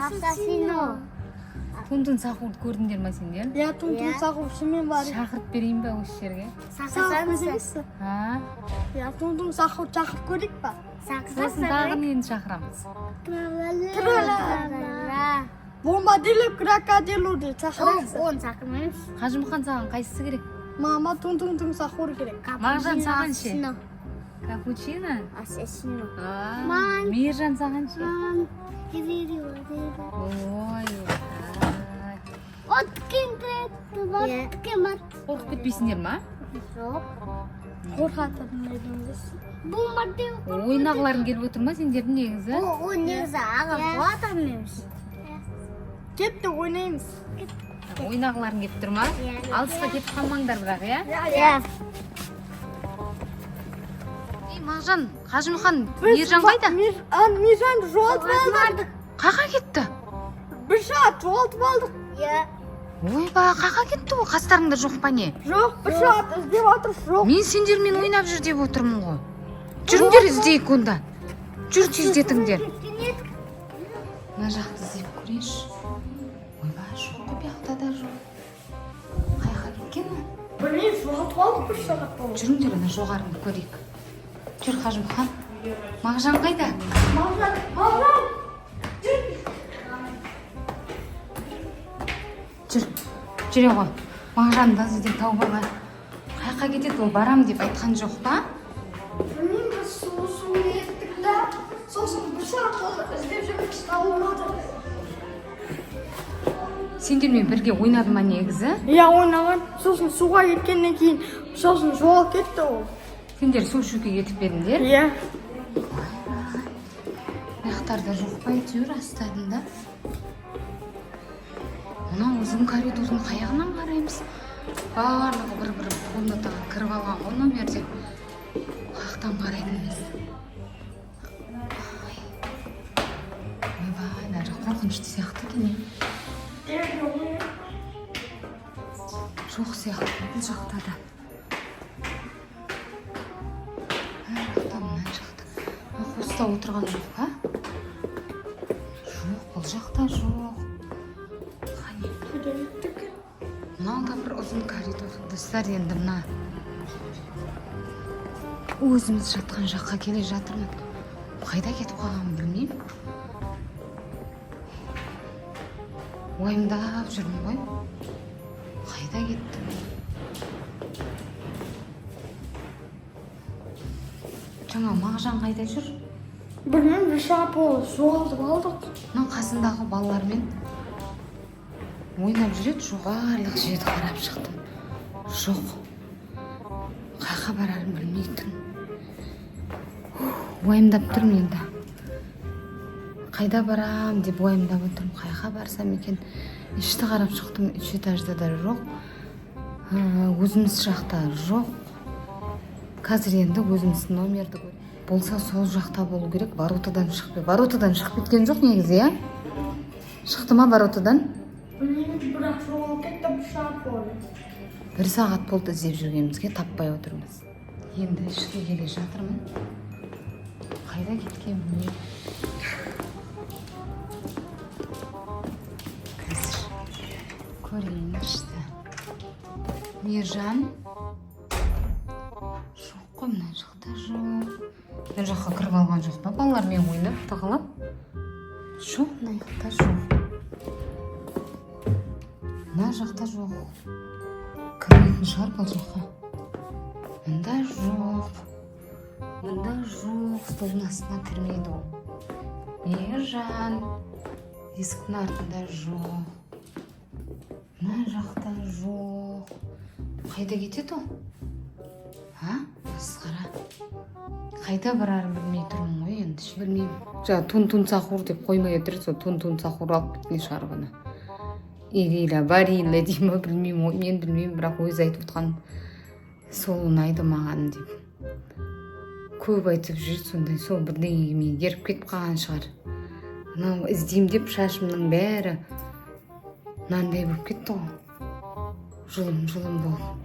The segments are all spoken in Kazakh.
Ассасино. Тун-тун Сахурды көрдіңдер ма сендер? Иә, Тун-тун Сахур шынымен бар. Шақырып берейін ба осы жерге? Шақырып көрейікші. А? Иә, Тун-тун Сахур шақырып көрейік па? Сосын тағы нені шақырамыз? Тралала. Бомбардило крокодило деп шақырайықшы. Оны шақырмаймыз. Қажымұқан, саған қайсысы керек? Мама, Тун-тун Сахур керек. Мағжан, саған ше? Капучино? Ассасино. А, Маған. Мейіржан, саған ше? Маған. Ой, ай. Қорқып кетпейсіңдер ма? Жоқ. Қорқатын едіңіз. Ойнағыларың келіп отыр ма сендердің негізі? Ол негізі аға болады емес. Кетті, ойнаймыз. Ойнағыларың келіп тұр ма? Иә. Алысқа кетіп қалмаңдар бірақ, иә? Иә. Ей, Мағжан, Қажымұқан, Мейіржан қайда? Мейіржанды жоғалтып алдық. Қақа кетті? Бір сағат жоғалтып алдық. Иә. Ойба, қақа кетті ол? Қастарыңда жоқ па не? Жоқ, бір сағат іздеп жатыр, жоқ. Мен сендермен ойнап жүр деп отырмын ғой. Жүріңдер, іздейік онда. Жүр, тездетіңдер. Мына жақты іздеп көрейінші. Ойбай, жоқ қой, бұяқта да жоқ. Қаяққа кеткен ол? Білмеймін, жоғалтып алдық, бір сағат болды. Жүріңдер, ана жоғарыны көрейік. Жүр, Қажымұқан. Мағжан қайда? Мағжан, Мағжан! Жүр, жүре ғой. Мағжанды да іздеп тауып алайық. Қаяққа кетеді ол, барам деп айтқан жоқ па? Білмеймін, біз су еттік та, сосын бір сағат болды іздеп жүрміз, табылмады. Сендермен бірге ойнады ма негізі? Иә, ойнаған. Сосын суға кеткеннен кейін, сосын жоғалып кетті ол. Сендер су ішуге кетіп пе едіңдер? Иә. Аяқтарда жоқ па әйтеуір астарында? Мына ұзын коридордың қаяғынан қараймыз? Барлығы бір бір комнатаға кіріп алған ғой номерде. Қаяқтан қарайтынбыз? Ай. Ойбай, мына жақ қорқынышты сияқты екен, иә? Жоқ сияқты бұл жақта да. Мына жақта, мына жақта. Мына қоста отырған жоқ па? Жоқ, бұл жақта жоқ. Қане? Мынау да бір ұзын коридор. Достар, енді мына өзіміз жатқан жаққа келе жатырмын. Қайда кетіп қалғанын білмеймін. Уайымдап жүрмін ғой. Қайда кетті? Жаңа Мағжан қайда жүр? Білмеймін, бір сағат болды, жоғалтып алдық. Мына қасындағы балалармен ойнап жүреді. Жоқ, барлық жерді қарап шықтым. Жоқ. Қаяққа барарымды білмей тұрмын. Уайымдап тұрмын енді. Қайда барам деп уайымдап отырмын. Қаяққа барсам екен? Ішті қарап шықтым, үш этажда да жоқ. Өзіміз жақта жоқ. Қазір енді өзіміздің номерді көр. Болса сол жақта болу керек. Воротадан шығып, воротадан шығып кеткен жоқ негізі, иә? Шықты ма воротадан? Білмеймін, бірақ жоғалып кетті, бір сағат болды. Бір сағат болды іздеп жүргенімізге, таппай отырмыз. Енді ішке келе жатырмын. Қайда кеткен білмеймін. Қазір көрейін ішті. Мейіржан. Жоқ қой, мына жақта жоқ. Мына жаққа кіріп алған жоқ па балалармен ойнап тығылып? Жоқ, мына жақта жоқ. Мына жақта жоқ. Кірмейтін шығар бұл жаққа. Мында жоқ. Мында жоқ. Столдың астына кірмейді ол. Мейіржан. Есіктің артында жоқ. Мына жақта жоқ. Қайда кетеді ол? А? Масқара. Қайда барарын білмей тұрмын ғой енді. Ше, білмеймін. Жаңа Тун-тун Сахур деп қоймай отыр, сол Тун-тун Сахур алып кеткен шығар бұны. Ирила, Барила дей ма, білмеймін ғой, мен білмеймін, бірақ өзі айтып отқан сол ұнайды маған деп. Көп айтып жүр сондай, сол бірдеңеге мен еріп кетіп қалған шығар. Мынау іздеймін деп шашымның бәрі мынандай болып кетті ғой. Жұлым-жұлым болып.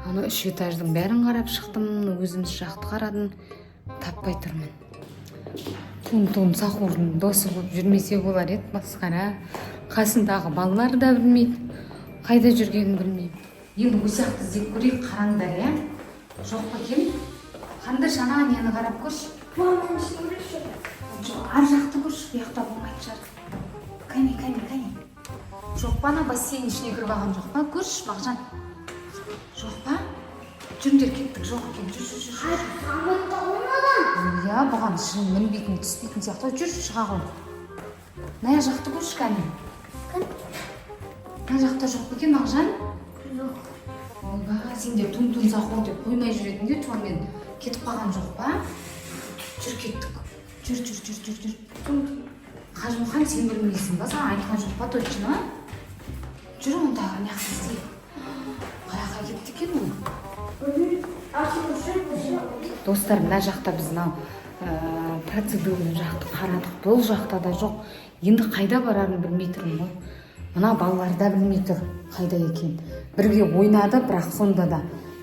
Ана үш этаждың бәрін қарап шықтым, өзіміз жақты қарадым, таппай тұрмын. Тун Тун Сахурдың досы болып жүрмесе болар еді, масқара. Қасындағы балалар да білмейді, қайда жүргенін білмеймін. Енді осы жақты іздеп көрейік, қараңдар, иә, жоқ па екен? Қараңдаршы, ана нені қарап көрші. Маманың ішіне көрейікші. Жоқ, ар жақты көрші, бұл жақта болмайтын шығар. Кәне, кәне, кәне, жоқ па? Ана бассейн ішіне кіріп алған жоқ па? Көрші, Мағжан, жоқ па? Жүріңдер, кеттік, жоқ екен. Жүр, жүр, жүр, жүр. Болмаған. Иә, бұған шын мінбейтін, түспейтін сияқты ғой. Жүр, шыға ғой. Мына жақты көрші, кәне. Мына жақта жоқ па екен, Мағжан? Жоқ. Ойбай, сендер Тун Тун Сахур деп қоймай жүретіндер, сонымен кетіп қалған жоқ па? Жүр, кеттік, жүр, жүр, жүр, жүр, жүр. Қажымұқан, сен білмейсің ба? Саған айтқан жоқ па? Точно? Жүр онда, ана жақта іздейік. Қай жаққа кетті екен ол? Достар, мына жақта біз мынау процедурный жақты қарадық, бұл жақта да жоқ. Енді қайда барарын білмей тұрмын ғой. Мына балалар да білмей тұр қайда екенін. Бірге ойнады, бірақ сонда да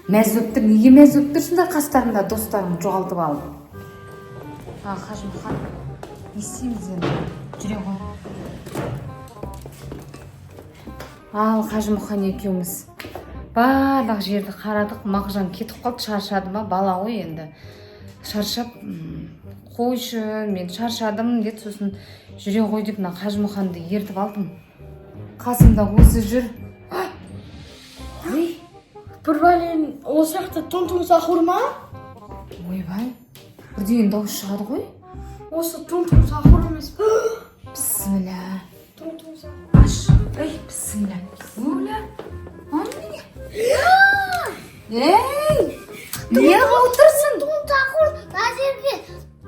мәз болып тұр. Неге мәз болып тұрсыңдар, қастарында достарыңды жоғалтып алып? А, Қажымұқан, не істейміз енді? Жүре ғой. Ал, Қажымұқан екеуміз барлық жерді қарадық. Мағжан кетіп қалды, шаршады ма, бала ғой енді, шаршап, қойшы, мен шаршадым деді. Сосын жүре ғой деп мына Қажымұқанды ертіп алдым, қасымда осы жүр. Ой! Бір бәлен осы жақта Тун Тун Сахур ма? Ойбай, бірдеңенің дауысы шығады ғой. Осы Тун Тун Сахур емес пе? Бісміллә. Тун Тун Сахур. Аш, ей, бісміллә, оля, ана не? Ей, не қылып тұрсың? Тун Сахур мына жерге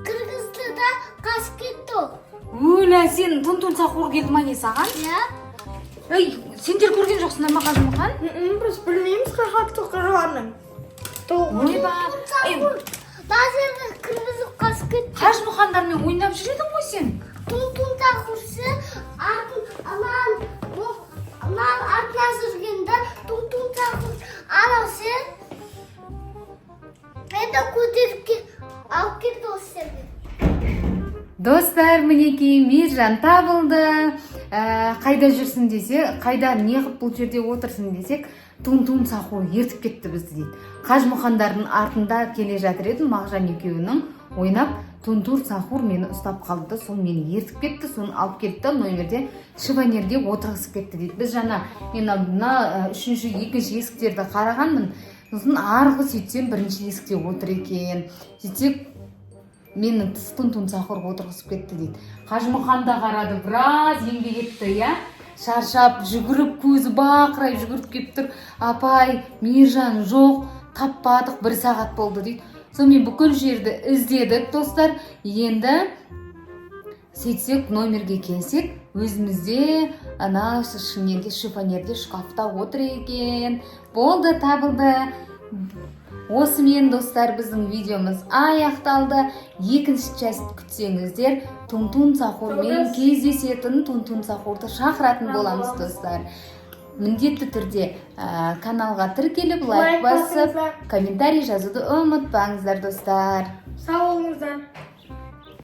кіргізді да, қашып кетті ол. Оля, сен Тун Тун Сахур келді ма, не саған? Иә. Ей, сендер көрген жоқсыңдар ма, Қажымұқан? Біз білмейміз қай жақта тұрғанын. Ойбай, ей! Сахур мына жерге кіргізіп қашып кетті. Қажымұқандармен ойнап жүр едің ғой сен. Тун Тун Сахурсы артын анан бұл анан артынан жүргенде, Тун Тун Сахур анау ше енді көтеріп алып кетті осы жерге. Достар, мінекей, Мейіржан табылды. Қайда жүрсің десе, қайда, неғып бұл жерде отырсың десек, Тун Тун Сахур ертіп кетті бізді дейді. Қажымұқандардың артында келе жатыр едім, Мағжан екеуінің ойнап, Тун Тун Сахур мені ұстап қалды да, сол мені ертіп кетті, соны алып келді да, номерде шифонерге отырғызып кетті дейді. Біз жаңа мен мына үшінші, екінші есіктерді қарағанмын, сосын арғы сөйтсем, бірінші есікте отыр екен. Сөйтсек, мені Тун Тун Сахур отырғызып кетті дейді. Қажымұқан да қарады, біраз еңбек етті, иә, шаршап жүгіріп, көзі бақырайып жүгіріп келіп тұр. Апай, Мейіржан жоқ, таппадық, бір сағат болды дейді. Сонымен бүкіл жерді іздедік, достар. Енді сөйтсек, номерге келсек, өзімізде ана неде, шифонерде, шкафта отыр екен. Болды, табылды. Осымен, достар, біздің видеомыз аяқталды. Екінші часть күтсеңіздер, Тун Тун Сахурмен кездесетін, Тун Тун Сахурды шақыратын боламыз. Достар, міндетті түрде каналға тіркеліп, лайк Лайк басып, басыңыздар. комментарий жазуды ұмытпаңыздар, достар. Сау болыңыздар.